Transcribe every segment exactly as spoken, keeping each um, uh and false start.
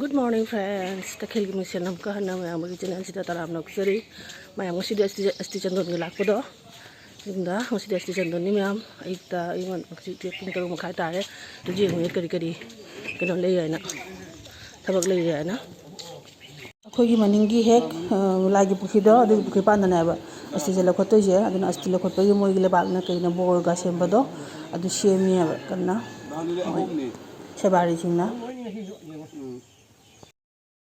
Good morning, friends. ꯇꯈꯦꯜꯒꯤ ꯃꯤꯡꯁꯦꯜ ꯑꯃꯨꯛꯀ ꯍꯟꯅ ꯃꯌꯥꯝꯒꯤ channel ꯁꯤꯗ ꯇꯔꯥꯝꯅ ꯑꯣꯛꯆꯔꯤ꯫ ꯃꯌꯥꯝ ꯉꯁꯤꯗꯤ ꯑꯦꯁ ꯇꯤ, ꯑꯦꯁ ꯇꯤ ꯆꯟꯗꯣꯟꯒꯤ ꯂꯥꯛꯄꯗꯣ꯫ ꯌꯨꯝꯗ ꯉꯁꯤꯗꯤ ꯑꯦꯁ ꯇꯤ ꯆꯟꯗꯣꯟꯅꯤ ꯃꯌꯥꯝ꯫ ꯑꯌꯨꯛꯇ ꯑꯌꯨꯛ ꯉꯟ-, ꯍꯧꯖꯤꯛꯇꯤ ꯄꯨꯡ ꯇꯔꯨꯛ ꯃꯈꯥꯏ ꯇꯥꯔꯦ꯫ ꯑꯗꯨ ꯌꯦꯡꯉꯨꯏ ꯀꯔꯤ ꯀꯔꯤ ꯀꯩꯅꯣ ꯂꯩ ꯍꯥꯏꯅ, ꯊꯕꯛ ꯂꯩ ꯍꯥꯏꯅ꯫ ꯑꯩꯈꯣꯏꯒꯤ ꯃꯅꯤꯡꯒꯤ ꯍꯦꯛ, ꯑ, ꯂꯥꯏꯒꯤ ꯄꯨꯈ꯭ꯔꯤꯗꯣ, ꯑꯗꯨꯒꯤ ꯄꯨꯈ꯭ꯔꯤ ꯄꯥꯟꯗꯅꯦꯕ ꯑꯁꯇꯤꯁꯦ ꯂꯧꯈꯠꯇꯣꯏꯁꯦ꯫ ꯑꯗꯨꯅ ꯑꯁꯇꯤ ꯂꯧꯈꯠꯄꯒꯤ ꯃꯣꯏꯒꯤ ꯂꯩꯕꯥꯛꯅ ꯀꯩꯅ ꯕꯣꯔꯒ ꯁꯦꯝꯕꯗꯣ ꯑꯗꯨ ꯁꯦꯝꯃꯤꯑꯕ ꯀꯟꯅ ꯃꯣꯏ ꯁꯦꯕꯥꯔꯤꯁꯤꯡꯅ꯫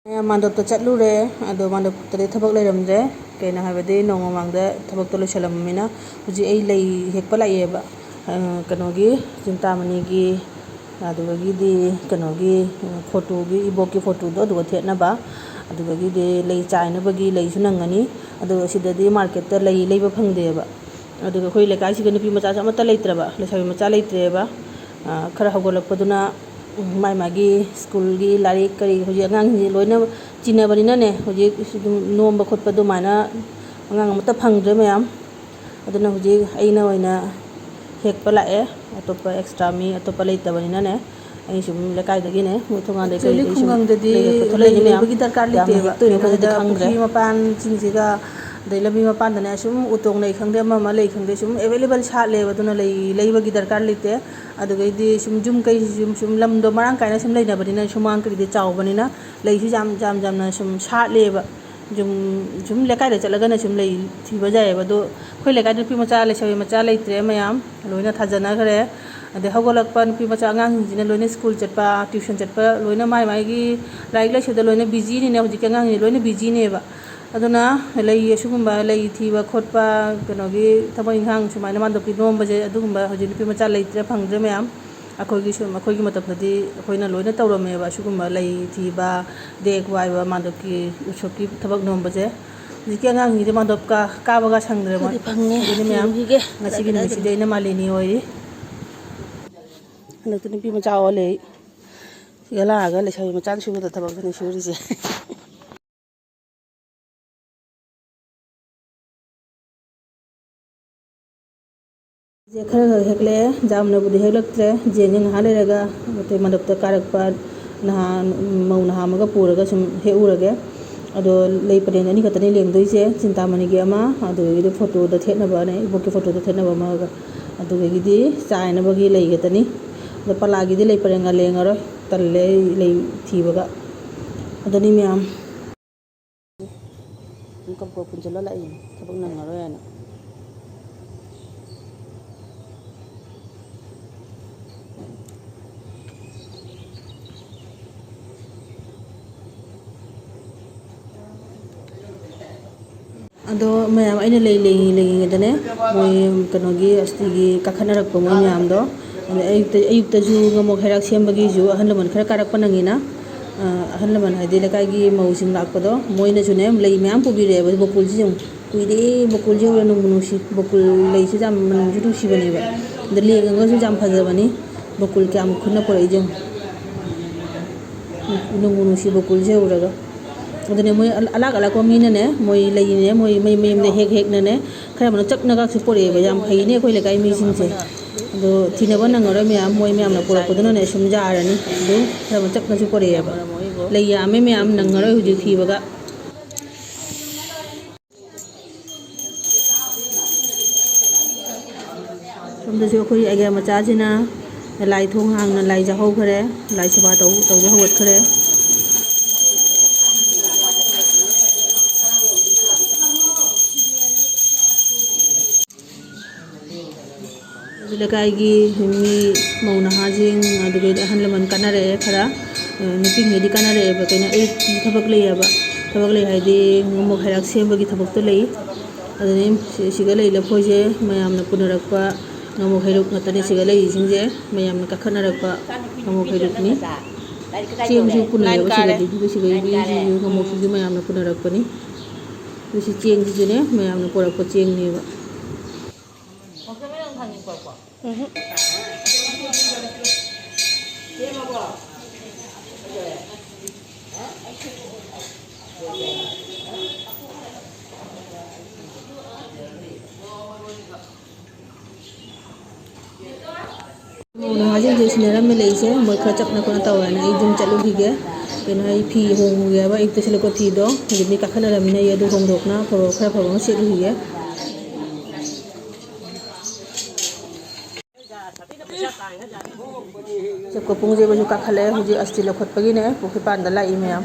ꯃꯌꯥꯝ ꯃꯥꯟꯗꯞꯇ ꯆꯠꯂꯨꯔꯦ, ꯑꯗꯣ ꯃꯥꯟꯗꯞꯇꯗꯤ ꯊꯕꯛ ꯂꯩꯔꯝꯗ꯭ꯔꯦ꯫ ꯀꯩꯅꯣ ꯍꯥꯏꯕꯗꯤ ꯅꯣꯡꯃ ꯃꯃꯥꯡꯗ ꯊꯕꯛꯇꯣ ꯂꯣꯏꯁꯤꯜꯂꯝꯃꯤꯅ ꯍꯧꯖꯤꯛ ꯑꯩ ꯂꯩ ꯍꯦꯛꯄ ꯂꯥꯛꯑꯦꯕ꯫ ꯑ, ꯀꯩꯅꯣꯒꯤ ꯆꯤꯟꯇꯥꯃꯅꯤꯒꯤ, ꯑꯗꯨꯗꯒꯤꯗꯤ ꯀꯩꯅꯣꯒꯤ ꯐꯣꯇꯣꯒꯤ, ꯏꯕꯣꯛꯀꯤ ꯐꯣꯇꯣꯗꯣ ꯑꯗꯨꯒ ꯊꯦꯠꯅꯕ, ꯑꯗꯨꯗꯒꯤꯗꯤ ꯂꯩ ꯆꯥꯏꯅꯕꯒꯤ ꯂꯩꯁꯨ ꯅꯪꯒꯅꯤ꯫ ꯑꯗꯨꯒ ꯁꯤꯗꯗꯤ ꯃꯥꯔꯀꯦꯠꯇ ꯂꯩ ꯂꯩꯕ ꯐꯪꯗꯦꯕ꯫ ꯑꯗꯨꯒ ꯑꯩꯈꯣꯏ ꯂꯩꯀꯥꯏꯁꯤꯗ ꯅꯨꯄꯤ ꯃꯆꯥꯁꯨ ꯑꯃꯠꯇ ꯂꯩꯇ꯭ꯔꯕ, ꯂꯩꯁꯥꯕꯤ ꯃꯆꯥ ꯂꯩꯇ꯭ꯔꯦꯕ꯫ ꯑ, ꯈꯔ ꯍꯧꯒꯠꯂꯛꯄꯗꯨꯅ, ꯎꯝ, ꯃꯥꯏ ꯃꯥꯒꯤ ꯁ꯭ꯀꯨꯜꯒꯤ ꯂꯥꯏꯔꯤꯛ ꯀꯔꯤ ꯍꯧꯖꯤꯛ ꯑꯉꯥꯡꯁꯤꯡꯁꯤ ꯂꯣꯏꯅ ꯆꯤꯟꯅꯕꯅꯤꯅꯅꯦ, ꯍꯧꯖꯤꯛ ꯑꯗꯨꯝ ꯅꯣꯝꯕ ꯈꯣꯠꯄ ꯑꯗꯨꯃꯥꯏꯅ ꯑꯉꯥꯡ ꯑꯃꯠꯇ ꯐꯪꯗ꯭ꯔꯦ ꯃꯌꯥꯝ꯫ ꯑꯗꯨꯅ ꯍꯧꯖꯤꯛ ꯑꯩꯅ ꯑꯣꯏꯅ ꯍꯦꯛꯄ ꯂꯥꯛꯑꯦ꯫ ꯑꯇꯣꯞꯄ extra ꯃꯤ ꯑꯇꯣꯞꯄ ꯂꯩꯇꯕꯅꯤꯅꯅꯦ, ꯑꯩ ꯁꯨꯝ ꯂꯩꯀꯥꯏꯗꯒꯤꯅꯦ, ꯃꯣꯏ ꯊꯣꯡꯒꯥꯟꯗꯒꯤ Actually, ꯀꯩꯗꯒꯤ ꯁꯨꯝ ꯈꯨꯡꯒꯪꯗꯗꯤ ꯂꯩ ꯍꯦꯛꯄ ꯊꯣꯛꯂꯛꯏꯅꯦ ꯂꯩ ꯃꯌꯥꯝ꯫ ꯂꯩꯕꯒꯤ ꯗꯔꯀꯥꯔ ꯌꯥꯝꯅ ꯂꯩꯇꯦꯕ꯫ ꯍꯦꯛꯇꯣꯏꯅꯣ ꯀꯩꯒꯤꯅꯣ ꯑꯩꯈꯣꯏꯗꯗꯤ ꯍꯥꯏꯗ ꯈꯪꯗ꯭ꯔꯦ꯫ ꯄꯨꯈ꯭ꯔꯤ ꯃꯄꯥꯟꯁꯤꯡꯁꯤꯒ, ꯑꯗꯩ ꯂꯝꯕꯤ ꯃꯄꯥꯟꯗꯅꯦ ꯁꯨꯝ ꯎꯇꯣꯡ ꯂꯩ ꯈꯪꯗꯦ, ꯑꯃ ꯑꯃ ꯂꯩ ꯈꯪꯗꯦ, ꯁꯨꯝ available ꯁꯥꯠꯂꯦꯕ꯫ ꯑꯗꯨꯅ ꯂꯩ ꯂꯩꯕꯒꯤ ꯗꯔꯀꯥꯔ ꯂꯩꯇꯦ꯫ ꯑꯗꯨꯗꯒꯤꯗꯤ ꯁꯨꯝ ꯌꯨꯝ ꯀꯩ ꯁꯨꯝ, ꯁꯨꯝ ꯂꯝꯗꯣ ꯃꯔꯥꯡ ꯀꯥꯏꯅ ꯁꯨꯝ ꯂꯩꯅꯕꯅꯤꯅ, ꯁꯨꯃꯥꯡ ꯀꯩꯗꯤ ꯆꯥꯎꯕꯅꯤꯅ ꯂꯩꯁꯨ ꯌꯥꯝ, ꯌꯥꯝ, ꯌꯥꯝꯅ ꯁꯨꯝ ꯁꯥꯠꯂꯦꯕ꯫ ꯁꯨꯝ, ꯁꯨꯝ ꯂꯩꯀꯥꯏꯗ ꯆꯠꯂꯒꯅ ꯁꯨꯝ ꯂꯩ ꯊꯤꯕ ꯌꯥꯏꯑꯕ꯫ ꯑꯗꯣ ꯑꯩꯈꯣꯏ ꯂꯩꯀꯥꯏꯗ ꯅꯨꯄꯤ ꯃꯆꯥ, ꯂꯩꯁꯥꯕꯤ ꯃꯆꯥ ꯂꯩꯇ꯭ꯔꯦ ꯃꯌꯥꯝ, ꯂꯣꯏꯅ ꯊꯥꯖꯅꯈ꯭ꯔꯦ꯫ ꯑꯗꯩ ꯍꯧꯒꯠꯂꯛꯄ ꯅꯨꯄꯤ ꯃꯆꯥ ꯑꯉꯥꯡꯁꯤꯡꯁꯤꯅ ꯂꯣꯏꯅ ꯁ꯭ꯀꯨꯜ ꯆꯠꯄ, tuition ꯆꯠꯄ, ꯂꯣꯏꯅ ꯃꯥꯏ ꯃꯥꯏꯒꯤ ꯂꯥꯏꯔꯤꯛ ꯂꯥꯏꯁꯨꯗ ꯂꯣꯏꯅ ꯕꯤꯖꯤꯅꯤꯅꯦ꯫ ꯍꯧꯖꯤꯛꯀꯤ ꯑꯉꯥꯡꯁꯤꯡꯁꯤ ꯂꯣꯏꯅ ꯕꯤꯖꯤꯅꯦꯕ꯫ ꯑꯗꯨꯅ ꯂꯩ ꯑꯁꯤꯒꯨꯝꯕ ꯂꯩ ꯊꯤꯕ ꯈꯣꯠꯄ, ꯀꯩꯅꯣꯒꯤ ꯊꯕꯛ ꯏꯪꯈꯥꯡ ꯁꯨꯃꯥꯏꯅ ꯃꯥꯟꯗꯣꯞꯀꯤ ꯅꯣꯝꯕꯁꯦ, ꯑꯗꯨꯒꯨꯝꯕ ꯍꯧꯖꯤꯛ ꯅꯨꯄꯤ ꯃꯆꯥ ꯂꯩꯇ꯭ꯔꯦ, ꯐꯪꯗ꯭ꯔꯦ ꯃꯌꯥꯝ꯫ ꯑꯩꯈꯣꯏꯒꯤ ꯁꯨꯝ, ꯑꯩꯈꯣꯏꯒꯤ ꯃꯇꯝꯗꯗꯤ ꯑꯩꯈꯣꯏꯅ ꯂꯣꯏꯅ ꯇꯧꯔꯝꯃꯦꯕ ꯑꯁꯤꯒꯨꯝꯕ ꯂꯩ ꯊꯤꯕ, ꯗꯦꯛ ꯋꯥꯏꯕ, ꯃꯥꯟꯗꯣꯞꯀꯤ ꯎꯠꯁꯣꯞꯀꯤ ꯊꯕꯛ ꯅꯣꯝꯕꯁꯦ꯫ ꯍꯧꯖꯤꯛꯀꯤ ꯑꯉꯥꯡꯁꯤꯡꯗꯤ ꯃꯥꯟꯗꯣꯞ ꯀꯥ-, ꯀꯥꯕꯒ ꯁꯪꯗ꯭ꯔꯦ ꯃꯣꯏ꯫ ꯈꯔꯗꯤ ꯐꯪꯉꯦ, ꯑꯗꯨꯅ ꯃꯌꯥꯝ ꯊꯤꯔꯨꯈꯤꯒꯦ꯫ ꯉꯁꯤꯒꯤ ꯀꯗꯥꯏ ꯅꯨꯃꯤꯠꯁꯤꯗꯤ ꯀꯗꯥꯏꯗꯅꯣ? ꯑꯩꯅ ꯃꯥꯂꯦꯅꯤ ꯑꯣꯏꯔꯤ꯫ ꯍꯟꯗꯛꯇꯤ ꯅꯨꯄꯤ ꯃꯆꯥ ꯑꯣꯜꯂꯦ ꯑꯩ꯫ ꯁꯤꯗ ꯂꯥꯛꯑꯒ ꯂꯩꯁꯥꯕꯤ ꯃꯆꯥꯅ ꯁꯨꯒꯗꯕ ꯊꯕꯛꯇꯨꯅꯤ ꯁꯨꯔꯤꯁꯦ꯫ ꯁꯦ ꯈꯔ ꯈꯔ ꯍꯦꯛꯂꯛꯑꯦ, ꯌꯥꯝꯅꯕꯨꯗꯤ ꯍꯦꯛꯂꯛꯇ꯭ꯔꯦ꯫ ꯌꯦꯟꯁꯦ ꯉꯥꯏꯍꯥꯛ ꯂꯩꯔꯒ ꯑꯇꯩ ꯃꯔꯛꯇ ꯀꯥꯔꯛꯄ ꯅꯍꯥ, ꯃꯧ ꯅꯍꯥ ꯑꯃꯒ ꯄꯨꯔꯒ ꯁꯨꯝ ꯍꯦꯛꯎꯔꯒꯦ꯫ ꯑꯗꯣ ꯂꯩ ꯄꯔꯦꯡ ꯑꯅꯤ ꯈꯛꯇꯅꯤ ꯂꯦꯡꯗꯣꯏꯁꯦ, ꯆꯤꯟꯇꯥꯃꯅꯤꯒꯤ ꯑꯃ, ꯑꯗꯨꯗꯒꯤꯗꯤ ꯐꯣꯇꯣꯗ ꯊꯦꯠꯅꯕꯅꯦ, ꯏꯕꯣꯛꯀꯤ ꯐꯣꯇꯣꯗ ꯊꯦꯠꯅꯕ ꯑꯃꯒ꯫ ꯑꯗꯨꯗꯒꯤꯗꯤ ꯆꯥꯏꯅꯕꯒꯤ ꯂꯩ ꯈꯛꯇꯅꯤ꯫ ꯑꯗꯣ ꯄꯂꯥꯒꯤꯗꯤ ꯂꯩ ꯄꯔꯦꯡꯒ ꯂꯦꯡꯉꯔꯣꯏ, ꯇꯜꯂꯦ ꯑꯩ ꯂꯩ ꯊꯤꯕꯒ꯫ ꯑꯗꯨꯅꯤ ꯃꯌꯥꯝ꯫ ꯀꯞ ꯀꯞ ꯄꯨꯟꯁꯤꯜꯂ ꯂꯥꯛꯏꯅꯦ, ꯊꯕꯛ ꯅꯪꯉꯔꯣꯏ ꯍꯥꯏꯅ꯫ ꯑꯗꯣ ꯃꯌꯥꯝ, ꯑꯩꯅ ꯂꯩ ꯂꯦꯡꯉꯤ ꯂꯦꯡꯉꯤꯉꯩꯗꯅꯦ, ꯃꯣꯏ ꯀꯩꯅꯣꯒꯤ ꯑꯁꯇꯤꯒꯤ ꯀꯥꯈꯠꯅꯔꯛꯄ ꯃꯣꯏ ꯃꯌꯥꯝꯗꯣ꯫ ꯑꯗ ꯑꯌꯨꯛꯇ, ꯑꯌꯨꯛꯇꯁꯨ ꯉꯃꯣꯛ ꯍꯩꯔꯥꯛ ꯁꯦꯝꯕꯒꯤꯁꯨ ꯑꯍꯜ ꯂꯃꯟ ꯈꯔ ꯀꯥꯔꯛꯄ ꯅꯪꯉꯤꯅ, ꯑ, ꯑꯍꯜ ꯂꯃꯟ ꯍꯥꯏꯗꯤ ꯂꯩꯀꯥꯏꯒꯤ ꯃꯧꯁꯤꯡ ꯂꯥꯛꯄꯗꯣ, ꯃꯣꯏꯅꯁꯨꯅꯦ ꯂꯩ ꯃꯌꯥꯝ ꯄꯨꯕꯤꯔꯛꯑꯦꯕ꯫ ꯕꯀꯨꯜꯁꯤ ꯌꯦꯡꯉꯨ, ꯀꯨꯏꯔꯦ ꯕꯀꯨꯜꯁꯦ ꯎꯔ, ꯅꯨꯡꯕꯨ ꯅꯨꯡꯁꯤ꯫ ꯕꯀꯨꯜ ꯂꯩꯁꯦ ꯌꯥꯝ ꯃꯅꯝꯁꯨ ꯅꯨꯡꯁꯤꯕꯅꯦꯕ, ꯑꯗ ꯂꯦꯡꯉꯒꯁꯨ ꯌꯥꯝ ꯐꯖꯕꯅꯤ꯫ ꯕꯀꯨꯜ ꯀꯌꯥꯝ ꯈꯨꯠꯅ ꯄꯨꯔꯛꯏ ꯌꯦꯡꯉꯨ, ꯅꯨꯡꯕꯨ ꯅꯨꯡꯁꯤ ꯕꯀꯨꯜꯁꯦ ꯎꯔꯒ꯫ ꯑꯗꯨꯅꯦ ꯃꯣꯏ ꯑꯂꯥꯛ ꯑꯂꯥꯛꯄ ꯃꯤꯅꯅꯦ, ꯃꯣꯏ ꯂꯩꯅꯦ, ꯃꯣꯏ ꯃꯩ ꯃꯌꯨꯝꯗ ꯍꯦꯛ ꯍꯦꯛꯅꯅꯦ, ꯈꯔ ꯑꯃꯅ ꯆꯞꯅꯒꯁꯨ ꯄꯣꯔꯛꯑꯦꯕ꯫ ꯌꯥꯝ ꯐꯩꯅꯦ ꯑꯩꯈꯣꯏ ꯂꯩꯀꯥꯏ ꯃꯤꯁꯤꯡꯁꯦ꯫ ꯑꯗꯣ ꯊꯤꯅꯕ ꯅꯪꯉꯔꯣꯏ ꯃꯌꯥꯝ, ꯃꯣꯏ ꯃꯌꯥꯝꯅ ꯄꯣꯔꯛꯄꯗꯨꯅꯅꯦ ꯁꯨꯝ ꯌꯥꯔꯅꯤ꯫ ꯑꯗꯨ ꯈꯔ ꯑꯃ ꯆꯞꯅꯁꯨ ꯄꯣꯔꯛꯑꯦꯕ꯫ ꯂꯩ ꯌꯥꯝꯃꯦ ꯃꯌꯥꯝ, ꯅꯪꯉꯔꯣꯏ ꯍꯧꯖꯤꯛ ꯊꯤꯕꯒ꯫ ꯁꯣꯝꯗꯁꯨ ꯑꯩꯈꯣꯏ ꯑꯥꯏꯒ꯭ꯌꯥ ꯃꯆꯥꯁꯤꯅ ꯂꯥꯏ ꯊꯣꯡ ꯍꯥꯡꯅ ꯂꯥꯏ ꯆꯥꯍꯧꯈ꯭ꯔꯦ꯫ ꯂꯥꯏ ꯁꯦꯕꯥ ꯇꯧ-, ꯇꯧꯕ ꯍꯧꯒꯠꯈ꯭ꯔꯦ꯫ ꯂꯩꯀꯥꯏꯒꯤ ꯃꯤ, ꯃꯧ ꯅꯍꯥꯁꯤꯡ, ꯑꯗꯨꯗꯒꯤꯗꯤ ꯑꯍꯜ ꯂꯃꯟ ꯀꯥꯟꯅꯔꯛꯑꯦ ꯈꯔ꯫ ꯅꯨꯄꯤꯉꯩꯗꯤ ꯀꯥꯟꯅꯔꯛꯑꯦꯕ꯫ ꯀꯩꯅꯣ, ꯑꯌꯨꯛꯀꯤ ꯊꯕꯛ ꯂꯩꯌꯦꯕ꯫ ꯊꯕꯛ ꯂꯩ ꯍꯥꯏꯗꯤ ꯉꯃꯣꯛ ꯍꯩꯔꯥꯛ ꯁꯦꯝꯕꯒꯤ ꯊꯕꯛꯇꯣ ꯂꯩ꯫ ꯑꯗꯨꯅꯤ ꯁꯤ-, ꯁꯤꯒ ꯂꯩ ꯂꯐꯣꯏꯁꯦ ꯃꯌꯥꯝꯅ ꯄꯨꯅꯔꯛꯄ ꯉꯃꯣꯛ ꯍꯩꯔꯨꯛ ꯉꯥꯛꯇꯅꯤ ꯁꯤꯒ ꯂꯩꯔꯤꯁꯤꯡꯁꯦ꯫ ꯃꯌꯥꯝꯅ ꯀꯥꯈꯠꯅꯔꯛꯄ ꯉꯃꯣꯛ ꯍꯩꯔꯨꯛꯅꯤ꯫ ꯆꯦꯡꯁꯨ ꯄꯨꯅꯩꯌꯦꯕ ꯁꯤꯗꯗꯤ꯫ ꯑꯗꯨꯒ ꯁꯤꯒꯩꯒꯤ ꯁꯤꯁꯨ ꯉꯃꯣꯛꯁꯤꯁꯨ ꯃꯌꯥꯝꯅ ꯄꯨꯅꯔꯛꯄꯅꯤ꯫ ꯑꯗꯨ ꯁꯤ ꯆꯦꯡꯁꯤꯁꯨꯅꯦ ꯃꯌꯥꯝꯅ ꯄꯨꯔꯛꯄ ꯆꯦꯡꯅꯦꯕ꯫ ꯎꯝꯍꯨꯝ꯫ ꯅꯍꯥꯁꯤꯡꯁꯦ ꯁꯤꯟꯅꯔꯝꯃꯦ ꯂꯩꯁꯦ, ꯃꯣꯏ ꯈꯔ ꯆꯞꯅ ꯈꯣꯠꯅ ꯇꯧꯔꯦꯅ ꯑꯩ ꯌꯨꯝ ꯆꯠꯂꯨꯈꯤꯒꯦ꯫ ꯀꯩꯅꯣ, ꯑꯩ ꯐꯤ ꯍꯣꯡꯉꯨꯒꯦ ꯍꯥꯏꯕ, ꯑꯌꯨꯛꯇ ꯁꯦꯠꯂꯛꯄ ꯐꯤꯗꯣ ꯍꯧꯖꯤꯛ ꯃꯤ ꯀꯥꯈꯠꯅꯔꯝꯃꯤꯅ ꯑꯩ ꯑꯗꯨ ꯍꯣꯡꯗꯣꯛꯅ ꯐꯧꯔꯛ ꯈꯔ ꯐꯕ ꯑꯃ ꯁꯦꯠꯂꯨꯈꯤꯒꯦ꯫ ꯆꯦꯀꯣ ꯄꯨꯡꯁꯦ ꯃꯣꯏꯁꯨ ꯀꯥꯈꯠꯂꯛꯑꯦ꯫ ꯍꯧꯖꯤꯛ ꯑꯁꯇꯤ ꯂꯧꯈꯠꯄꯒꯤꯅꯦ ꯄꯨꯈ꯭ꯔꯤ ꯄꯥꯟꯗ ꯂꯥꯛꯏ ꯃꯌꯥꯝ꯫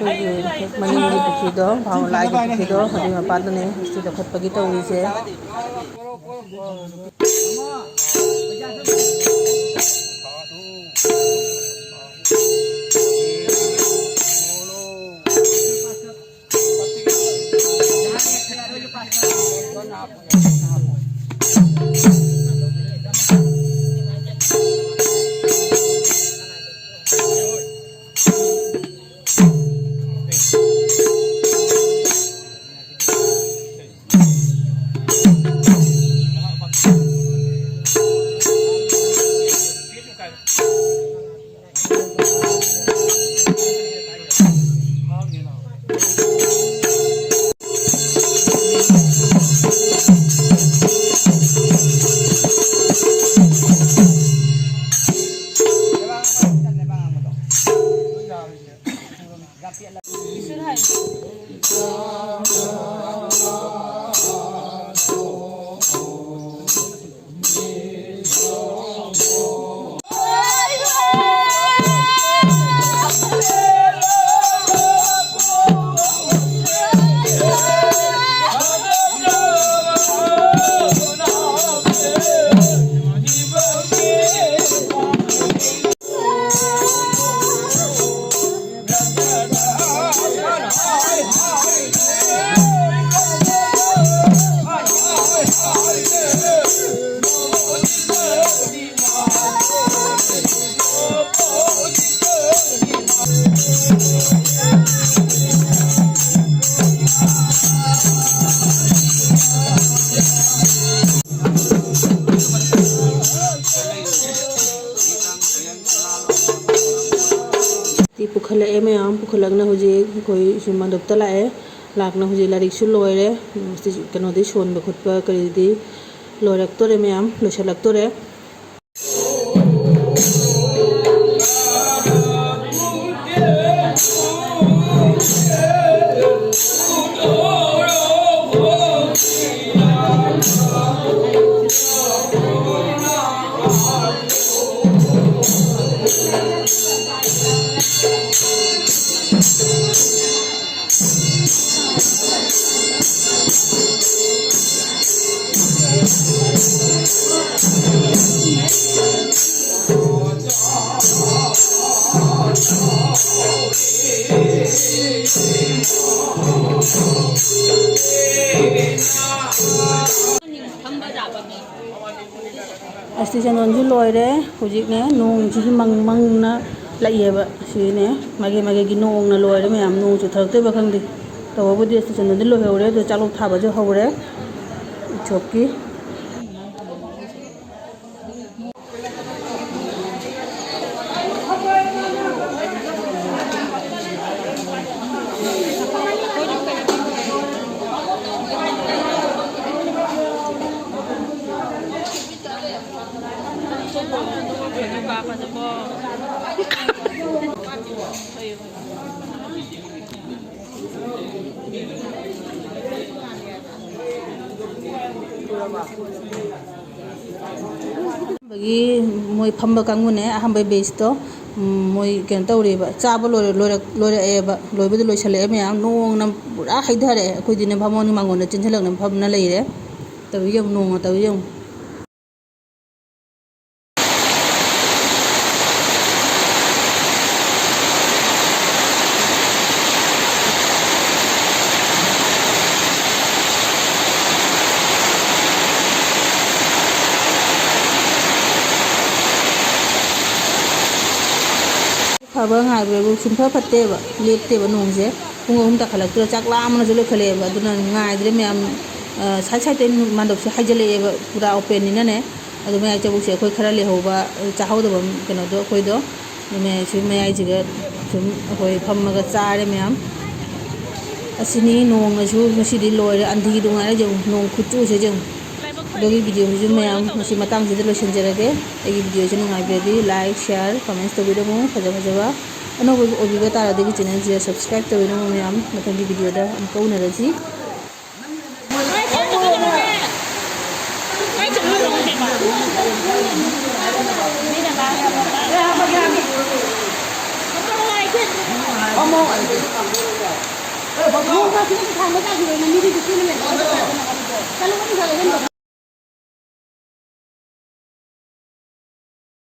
ꯑꯩꯈꯣꯏꯒꯤ ꯍꯦꯛ ꯃꯅꯤꯡꯒꯤ ꯄꯨꯈ꯭ꯔꯤꯗꯣ, ꯚꯥꯎ ꯂꯥꯏꯒꯤ ꯄꯨꯈ꯭ꯔꯤꯗꯣ, ꯑꯗꯨꯒꯤ ꯃꯄꯥꯗꯅꯦ ꯑꯁꯇꯤ ꯂꯧꯈꯠꯄꯒꯤ ꯇꯧꯔꯤꯁꯦ꯫ ꯇꯤ ꯄꯨꯈꯠꯂꯛꯑꯦ ꯃꯌꯥꯝ, ꯄꯨꯈꯠꯂꯛꯅ ꯍꯧꯖꯤꯛ ꯑꯩꯈꯣꯏ ꯁꯤ ꯃꯟꯗꯞꯇ ꯂꯥꯛꯑꯦ꯫ ꯂꯥꯛꯅ ꯍꯧꯖꯤꯛ ꯂꯥꯏꯔꯤꯛꯁꯨ ꯂꯣꯏꯔꯦ, ꯎꯝ, ꯁꯤ ꯀꯩꯅꯣꯗꯤ ꯁꯣꯟꯕ ꯈꯣꯠꯄ ꯀꯔꯤꯗꯤ ꯂꯣꯏꯔꯛꯇꯣꯔꯦ ꯃꯌꯥꯝ, ꯂꯣꯏꯁꯤꯜꯂꯛꯇꯣꯔꯦ꯫ ꯑꯁꯤꯁꯦ ꯅꯣꯟꯁꯨ ꯂꯣꯏꯔꯦ꯫ ꯍꯧꯖꯤꯛꯅꯦ ꯅꯣꯡꯁꯤꯁꯨ ꯃꯪ ꯃꯪꯅ ꯂꯛꯑꯦꯕ꯫ ꯁꯤꯅꯦ ꯃꯥꯒꯤ ꯃꯥꯒꯤ ꯅꯣꯡꯅ ꯂꯣꯏꯔꯦ ꯃꯌꯥꯝ꯫ ꯅꯣꯡ ꯆꯨꯊꯔꯛꯇꯣꯏꯕ ꯈꯪꯗꯦ꯫ ꯇꯧꯕꯕꯨꯗꯤ ꯑꯁꯤꯁꯦ ꯅꯣꯟꯗꯤ ꯂꯣꯏꯍꯧꯔꯦ꯫ ꯑꯗꯨ ꯆꯥꯛꯂꯧ ꯊꯥꯕꯁꯨ ꯍꯧꯔꯦ ꯎꯁꯣꯞꯀꯤ꯫ ꯑꯍꯥꯟꯕꯒꯤ ꯃꯣꯏ ꯐꯝꯕ ꯀꯥꯡꯕꯨꯅꯦ, ꯑꯍꯥꯟꯕꯒꯤ ꯕꯦꯁꯇꯣ, ꯎꯝ, ꯃꯣꯏ ꯀꯩꯅꯣ ꯇꯧꯔꯦꯕ, ꯆꯥꯕ ꯂꯣꯏꯔ-, ꯂꯣꯏꯔꯛ-, ꯂꯣꯏꯔꯛꯑꯦꯕ꯫ ꯂꯣꯏꯕꯗꯤ ꯂꯣꯏꯁꯜꯂꯛꯑꯦ ꯃꯌꯥꯝ, ꯅꯣꯡꯅ ꯄꯨꯔꯥ ꯍꯩꯊꯔꯛꯑꯦ꯫ ꯑꯩꯈꯣꯏꯗꯤꯅꯦ ꯕꯥꯃꯣꯟꯒꯤ ꯃꯥꯡꯒꯣꯟꯗ ꯆꯦꯟꯁꯤꯜꯂꯛꯅ ꯐꯝꯅ ꯂꯩꯔꯦ꯫ ꯇꯧꯔꯤ ꯌꯦꯡꯉꯨ, ꯅꯣꯡꯅ ꯇꯧꯔꯤ ꯌꯦꯡꯉꯨ꯫ ꯐꯕ ꯉꯥꯏꯕꯗꯕꯨ ꯁꯨꯡꯐ ꯐꯠꯇꯦꯕ, ꯂꯦꯞꯇꯦꯕ ꯅꯣꯡꯁꯦ꯫ ꯄꯨꯡ ꯑꯍꯨꯝ ꯇꯥꯈꯠꯂꯛꯇ꯭ꯔꯥ ꯆꯥꯛ ꯂꯥꯝꯕꯅꯁꯨ ꯂꯣꯏꯈꯠꯂꯛꯑꯦꯕ꯫ ꯑꯗꯨꯅ ꯉꯥꯏꯗ꯭ꯔꯦ ꯃꯌꯥꯝ, ꯑ, ꯁꯥꯏꯠ ꯁꯥꯏꯠꯇꯩ ꯃꯥꯟꯗꯣꯞꯁꯦ ꯍꯥꯏꯖꯤꯜꯂꯛꯑꯦꯕ, ꯄꯨꯔꯥ ꯑꯣꯄꯦꯟꯅꯤꯅꯅꯦ꯫ ꯑꯗꯨ ꯃꯌꯥꯏ ꯆꯕꯨꯛꯁꯦ ꯑꯩꯈꯣꯏ ꯈꯔ ꯂꯩꯍꯧꯕ, ꯆꯥꯍꯧꯗꯕ ꯀꯩꯅꯣꯗꯣ ꯑꯩꯈꯣꯏꯗꯣ, ꯑꯗꯨ ꯃꯌꯥꯏꯁꯤ ꯃꯌꯥꯏꯁꯤꯒ ꯁꯨꯝ ꯑꯩꯈꯣꯏ ꯐꯝꯃꯒ ꯆꯥꯔꯦ ꯃꯌꯥꯝ꯫ ꯑꯁꯤꯅꯤ ꯅꯣꯡꯅꯁꯨ ꯉꯁꯤꯗꯤ ꯂꯣꯏꯔꯦ, ꯑꯟꯙꯤꯗꯨ ꯉꯥꯏꯔꯦ꯫ ꯌꯦꯡꯉꯨ, ꯅꯣꯡ ꯈꯨꯆꯨꯁꯦ ꯌꯦꯡꯉꯨ꯫ ꯑꯗꯨꯒꯤ ꯚꯤꯗꯤꯑꯣꯁꯤꯁꯨ ꯃꯌꯥꯝ ꯉꯁꯤ ꯃꯇꯥꯡꯁꯤꯗ ꯂꯣꯏꯁꯤꯟꯖꯔꯒꯦ꯫ ꯑꯩꯒꯤ ꯚꯤꯗꯤꯑꯣꯁꯤ ꯅꯨꯡꯉꯥꯏꯕꯤꯔꯗꯤ like, share, comments ꯇꯧꯕꯤꯔꯝꯃꯨ꯫ ꯐꯖ ꯐꯖꯕ ꯑꯅꯧꯕ ꯑꯣꯏꯕꯤꯕ ꯇꯥꯔꯗꯤ ꯑꯩꯒꯤ ꯆꯦꯅꯦꯜꯁꯤꯗ subscribe ꯇꯧꯕꯤꯔꯝꯃꯨ ꯃꯌꯥꯝ꯫ ꯃꯊꯪꯒꯤ ꯚꯤꯗꯤꯑꯣꯗ ꯑꯃꯨꯛꯀ ꯎꯅꯔꯁꯤ꯫